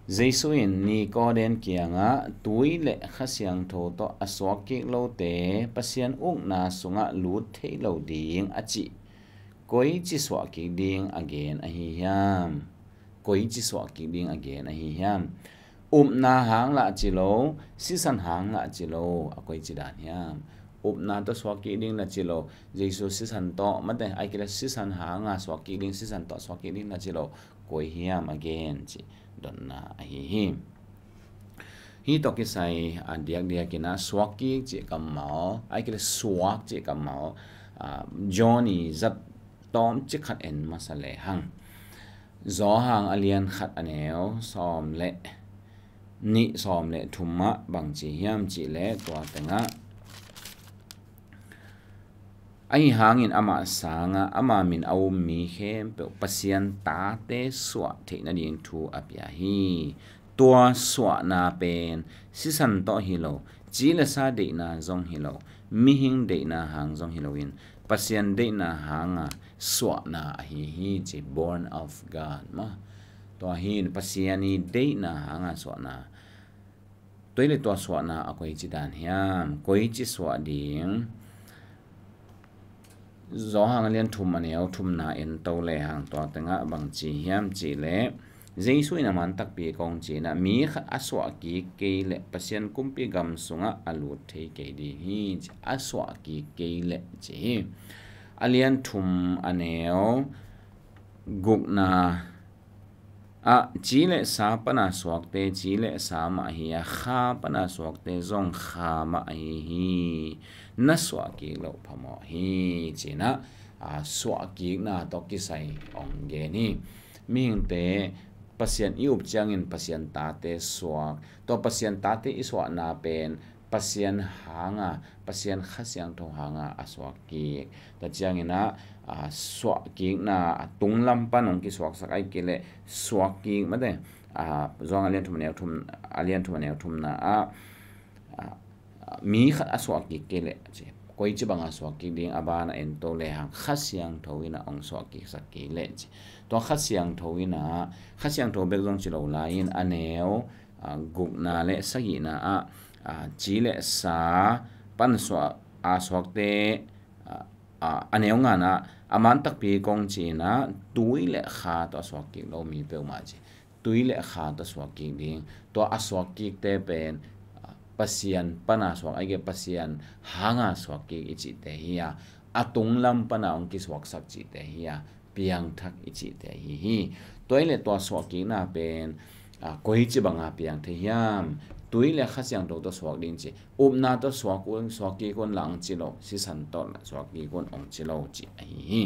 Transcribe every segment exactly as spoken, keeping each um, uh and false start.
Jesu in Nikodem kiangah tui le Kha Siangtho tawh a suak kik lote Pasian ukna sungah lut thei lo ding a cih koici suah kik ding a gen ahi hiam? Koici suah kik ding a gen ahi hiam? Upna hang lah ci lo, sisan hang lah ci lo, a koici dan hiam? Upna tawh suak kik ding lah ci lo, Jesu sisan tawh, mate, ai kile sisan hanga suak kik ding, sisan tawh suak kik ding lah ci lo, koi hiam a gen cih dotna ahi hi. Hih tawh kisai a diakdiak in a suak kik cih kammal, ai kile suak cih kammal, a, John i zat tawm cik khat en masa lehang. Zawhang a lian khat a neu sawm le nih sawm le thum ah bang ci hiam cih leh tua tengah, ahi hangin amah sangah ama min a um mi khempeuh Pasian tate suah theih nading thu a pia hi. Tua suahna pen sisan tawh hi lo, ci le sa deihna zong hi lo, mihing deihna hang zong hi loin Pasian deihna hanga suahna ahi hi ci, born of God maw. Tua hi in Pasian i deihna hanga suahna. Tua hi leh tua suahna a koici dan hiam? Koici suah ding? Zawhang a lian thum a neu thumna en to lehang tua tengah bang ci hiam cih leh, Jesu in a man takpi kong ci in a, mi khat a suah kik kei leh Pasian kumpi gam sungah a lut thei kei ding hi ci, a suah kik kei leh ci hi. A lian thum a neu gukna ah, ci le sa pana suakte ci le sa mah hi a, kha pana suakte zong kha mah ahi hi. Na suah kik loh phamawh hi ci in a, a, suah kikna tawh kisai hong gen hi. Mihingte Pasian i up ciangin Pasian tate suak, tua Pasian tate i suahna pen Pasian hanga, Pasian Kha Siangtho hanga a suak kik. Tua ciangin a, a, suah kikna a tunglam pan hong kisuaksak ai kei leh suak kik mate, a, Zawhang a lian thum a neu thum, a lian thum a neu thumna ah, a, a, mi khat a suah kik kei leh ci. Koici banga suak kik ding a ban a en to lehang Kha Siangtho in a hong suah kiksak kei leh ci. Tua Kha Siangtho in a, Kha Siangtho bek zong ci lo lai-in a neu, a, gukna le sagihna ah, a, ci le sa pan suah, a, suakte, a, a, a neu ngana, a man takpi kong ci in a, tui le kha tawh a suak kik lo mi peuhmah ci. Tui le kha tawh suak kik ding. Tua a suak kikte pen, a, Pasian pana suak, ai kei Pasian hanga suak kik i cihte hi a, a tunglam pana hong kisuaksak cihte hi a, piangthak i cihte ahi hi. Tua hi leh tua suah kikna pen, a, koici banga piang thei hiam? Tui le Kha Siangtho tawh suak ding ci. Upna tawh suak un, suak kik un lah hong ci lo, sisan tawh lah suak kik un hong ci lo cih ahi hi.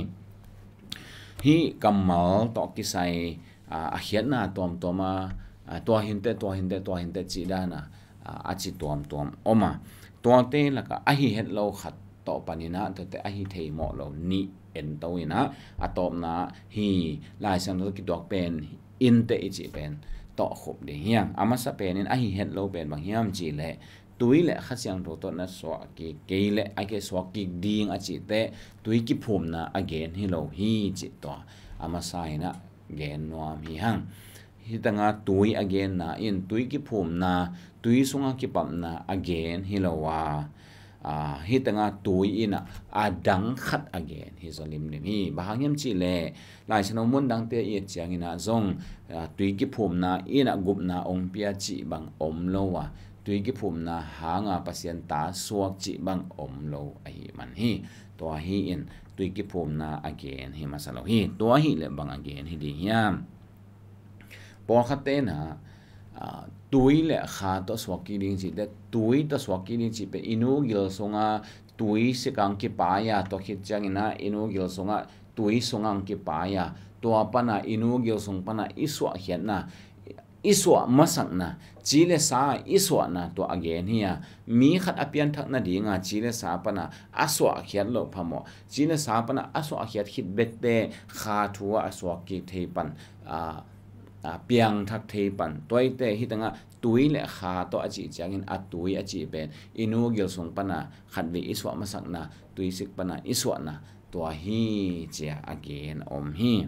Hih kammal tawh kisai, a, a khiatna tuamtuam a, a, tua hinteh, tua hinteh, tua hinteh cih dan a, a, a ci tuamtuam om a. Tuate lakah a hi het lo khat tawh panin a, tuate a hi thei mawh lo nih en to in a, a tawpna hi Lai Siangtho tawh kituak pen inteh i cih pen tawh khup ding hi hang. A masa penin a hi het lo pen bang hiam cih leh, tui le Kha Siangtho tawh na suah kik kei leh, a kei suak kik ding a cih teh, tui kiphumna a gen hi lo hi cih tua a masa in a gen nuam hi hang. Hih tengah tui a genna in tui kiphumna, tui sunga kipamna a gen hi lo a, a, hih tengah tui in a, a dang khat a gen hi zaw limlim hi. Bang hang hiam cih leh, Lai Siangtho mun dangte i et ciangin a zong, a, tui kiphumna in a gupna hong pia cih bang om lo a, tui kiphumna hanga Pasian ta suak cih bang om lo ahih man hi. Tua hi in tui kiphumna a gen hi masa lo hi. Tua hi leh bang a gen hi ding hiam? Pawlkhatte in a, a, tui le kha tawh suak kik ding cih teh, tui tawh suak kik ding cih pen i nu gil sunga tui sik a hong kipai a, tua khit ciangin a i nu gil sunga tui sung a hong kipai a, tua pana i nu gil sung pana i suahkhiatna, i suah masakna, ci le sa i suahna tua a gen hi a, mi khat a pianthak nadinga ci le sa pana a suahkhiat loh phamawh, ci le sa pana a suahkhiat khit bekte kha thu ah a suak kik thei pan, a, a, piangthak thei pan. Tua hi teh hih tengah tui le kha tawh a cih ciangin a tui a cih pen i nu gil sung pana khatvei i suah masakna, tui sik pana i suahna, Tua hi ci-a a gen om hi.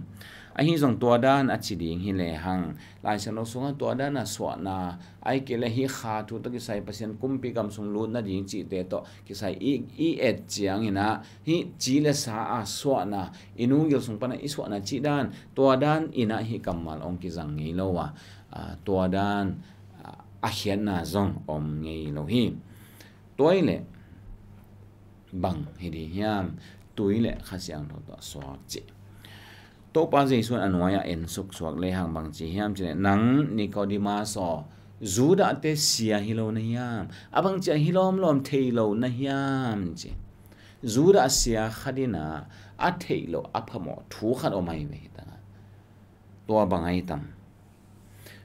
Ahi zong tua dan a ci ding hi lehang, Lai Siangtho sungah tua dan a suahna, ahih kei leh hih kha thu tawh kisai Pasian kumpi gam sung lut nading cihte tawh kisai i, i et ciangin ah, hih ci le sa a suahna, i nu gil sung pan a i suahna cih dan, tua dan in ah hih kammal hong kizang ngei lo a, a, tua dan, a, a khiatna zong om ngei lo hi. Tua hi leh bang hi ding hiam? Tui le Kha Siangtho tawh suak ci. Topa Jesu in a nuai-ah en suksuak lehang bang ci hiam cih leh, "Nang Nicodemus aw, Judah-te sia hi lo na hiam? A bang ci-a hi lawmlawm thei lo na hiam?" ci. Judah sia khat in ah a theih loh a phamawh thu khat om ahi ve hi ta. Tua bang ahi tam?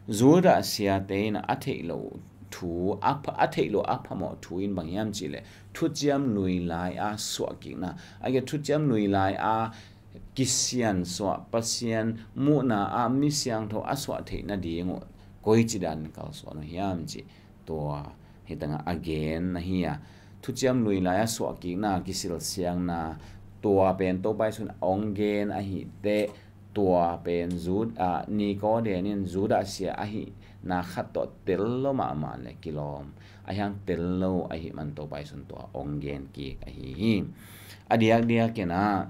Judah siate in a theih loh thu, a pha-, a theih loh a phamawh thu in bang hiam cih leh, Thuciam Lui lai-a suahkikna, a, Thuciam Lui lai-a kisiansuah, Pasian muhna-ah mi siangtho a suah theih nading uh koici danin kalsuan uh hiam cih, tua hi tangah a gen ahi a. Thuciam Lui lai-a suahkikna, kisilsiangna, tua pen Topa Jesu in hong gen ahih teh, tua pen Jud-, a, Nicodemus in Judah sia ahihna khat tawh tel lo mahmah leh kilawm, ahi hang tel lo ahih man Topa Jesu in tua hong gen kik ahi hi. A diakdiak in ah,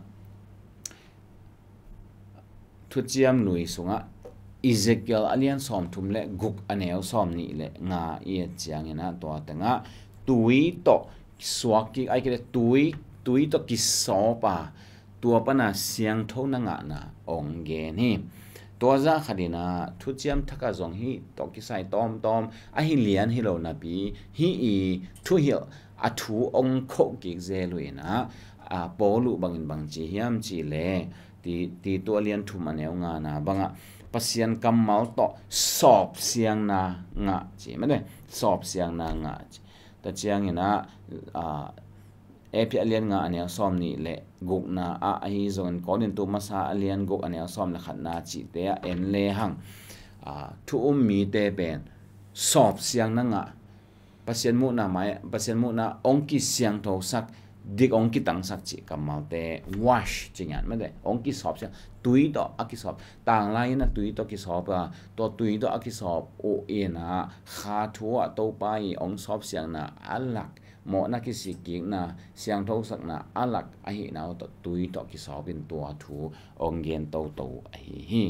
Thuciam Lui sungah Ezekiel a lian sawmthum le guk, a neu sawmnih le nga i et ciangin ah, tua tengah tui tawh suak kik, ahih kei leh tui, tui tawh kisawp a, tua pan a siangthona ngahna hong gen hi. Tua zah khat in ah, Thuciam Thak ah zong hih tawh kisai tawmtawm ahi lian hi lo napi, hih i thuhilh a thu hong khoh kik zel uh in ah, a, Paul uh bangin bang ci hiam cih leh, Ti-, Titu a lian thum, a neu ngana bangah, Pasian kammal tawh sawpsiangna ngah ci, mate, sawpsiangna ngah ci. Tua ciangin ah, a, Efesa a lian nga, a neu sawmnih le gukna ah, ahi zongin Korintu masa a lian guk, a neu sawm le khatna cihte ah en lehang, a, thu um mite pen sawpsiangna ngah, Pasian muhna mai, Pasian muhna hong kisiangthosak, dik hong kitangsak cih kammalte, wash ci ngiat mate, hong kisawpsiang, tui tawh a kisawp, tanglai in a tui tawh kisawp a, tua tui tawh a kisawp uh in ah, kha thu ah Topa i hong sawpsiangna a lak, mawhna kisikkikna, siangthosakna a lak ahihna uh tawh tui tawh kisawp in tua thu hong gen toto ahi hi.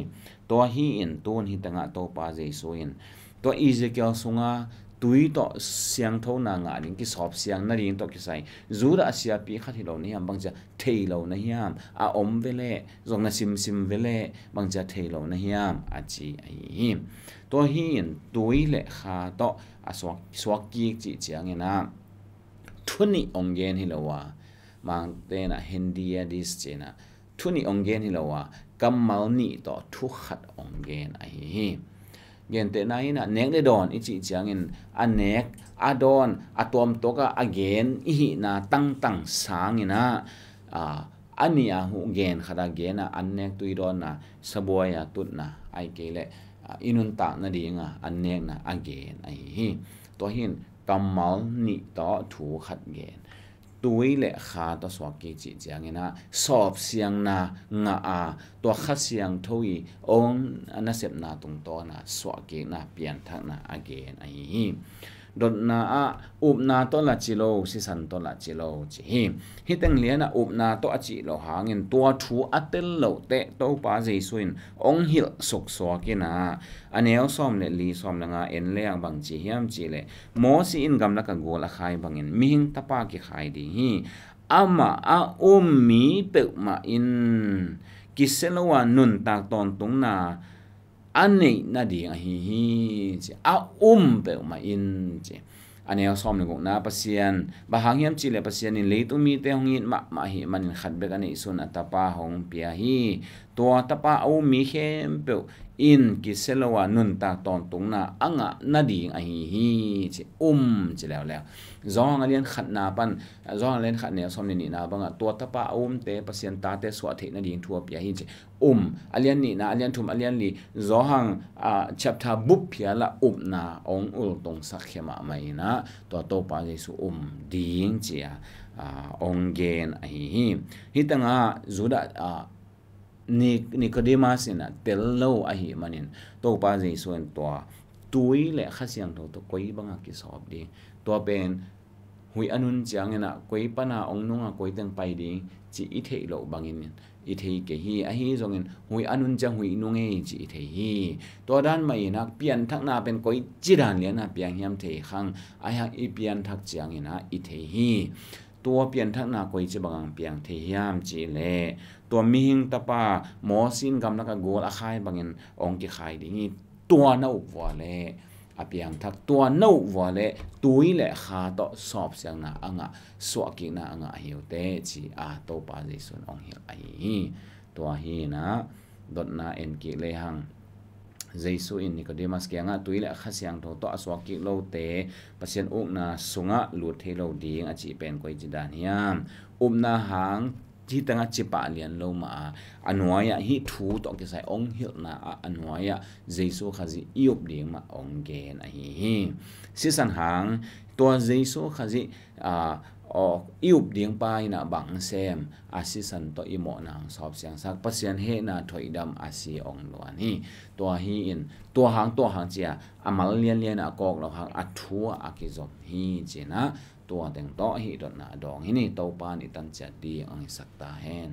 Tua hi in tun hi tangah Topa Jesu in tua Ezekiel sunga tui tawh siangthona ngah ding, kisawpsiang nading tawh kisai, Judah siapi khat hi lo na hiam, bangcia thei lo na hiam, a om veleh, zong na simsim veleh, bangcia thei lo na hiam, a ci ahi hi. Tua hi in tui le kha tawh a suak, suak kik cih ciangin ah, thu nih hong gen hi lo a, Mangte in ah Hendiadys ci in ah, thu nih hong gen hi lo a, kammal nih tawh thu khat hong gen ahi hi. Gentehna in ah, nek le dawn i cih ciangin, a nek, a dawn, a tuamtuak a, a gen i hihna tangtang sangin ah, a, a nih a huh gen khat a gen a, an nek tui dawnna, sabuai a tutna, ahih kei leh, a, i nuntak nading a an nekna a gen ahi hi. Tua hi in kammal nih tawh thu khat gen. Tui le kha tawh suak kik cih ciangin ah, sawpsiangna ngah a, tua Kha Siangtho i hong nasepna tungtawn a suahkikna, pianthakna a gen ahi hi. Dotna ah, upna tawh lah ci lo, sisan tawh lah ci lo ci hi. Hih teng lian ah upna tawh a cih loh hangin, tua thu a tel loh teh Topa Jesu in hong hilh suksuak in ah, a neu sawm le li, sawm le nga en lehang bang ci hiam cih leh, Mosi in gamlak a gul a khai bangin Mihing Tapa kikhai ding hi. Amah a um mi peuhmah in kisia lo a nuntak tawntungna a neih nading ahi hi ci. A um peuhmah in ci. A neu sawm le gukna, Pasian, bang hang hiam cih leh Pasian in leitung mite hong it mahmah ahih manin khat bek a neihsun a Tapa hong pia hi. Tua tapa a um mi khempeuh in kisia lo a nuntak tawntungna a ngah nading ahi hi, ci um ci leuleu. Johan a lian khatna pan, Johan a lian khat neu sawm le nihna bangah tua tapa a umte Pasian tate suah theih nading thu a pia hi, ci um. A lian nihna, a lian thum, a lian li, Johan, ah, chapter bup phial ah upna hong ultungsak khia mahmah in ah, tua Topa Jesu um ding ci a, ah, hong gen ahi hi. Hih tengah Judah, ah, Ni-, Nicodemus in ah tel lo ahih manin, Topa Jesu in tua tui le Kha Siangtho tawh koi bangah kisawp ding, tua pen huih a nun ciangin ah koi pana hong nung a koi teng pai ding ci i theih loh bangin i thei kei hi. Ahi zongin huih a nun ciang huih nung ei ci i thei hi. Tua dan mah in ah pianthakna pen koi ci dan lian a piang hiam thei khang, ahi hang i pianthak ciangin ah i thei hi. Tua pianthakna koi ci bangah piang thei hiam cih leh, tua mihing tapa Mosi in gamlak a gul a khai bangin hong kikhai ding hi. Tua na up vua leh a piangthak, tua na up vua leh tui le Kha tawh sawpsiangna a ngah, suahkikna a ngah hi uh teh ci a Topa Jesu in hong hilh ahi hi. Tua hi in ah dotna en kik lehang, Jesu in Nicodemus kiangah tui le Kha Siangtho tawh a suakkik lote Pasian ukna sungah lut thei lo ding a cih pen koi ci dan hiam? Upna hang hih tengah ci pah lian lo mah a, a nuai-ah hih thu tawh kisai hong hilhna ah a nuai-ah Jesu Khazih i up ding mah hong gen ahi hi. Sisan hang tua Jesu Khazih, ah, aw, i up ding pa in ah bang sem, a sisan tawh i mawhna hong sawpsiangsak, Pasian hehna thoihdam a si hong luan hi. Tua hi in, tua hang, tua hang ci a, a mal lianlian a kawk lo hang a thu ah a kizom hi ci in ah, tua teng tawh hih dotna a dawng hi ni. Topa in i tan ciat ding hong hisak ta hen.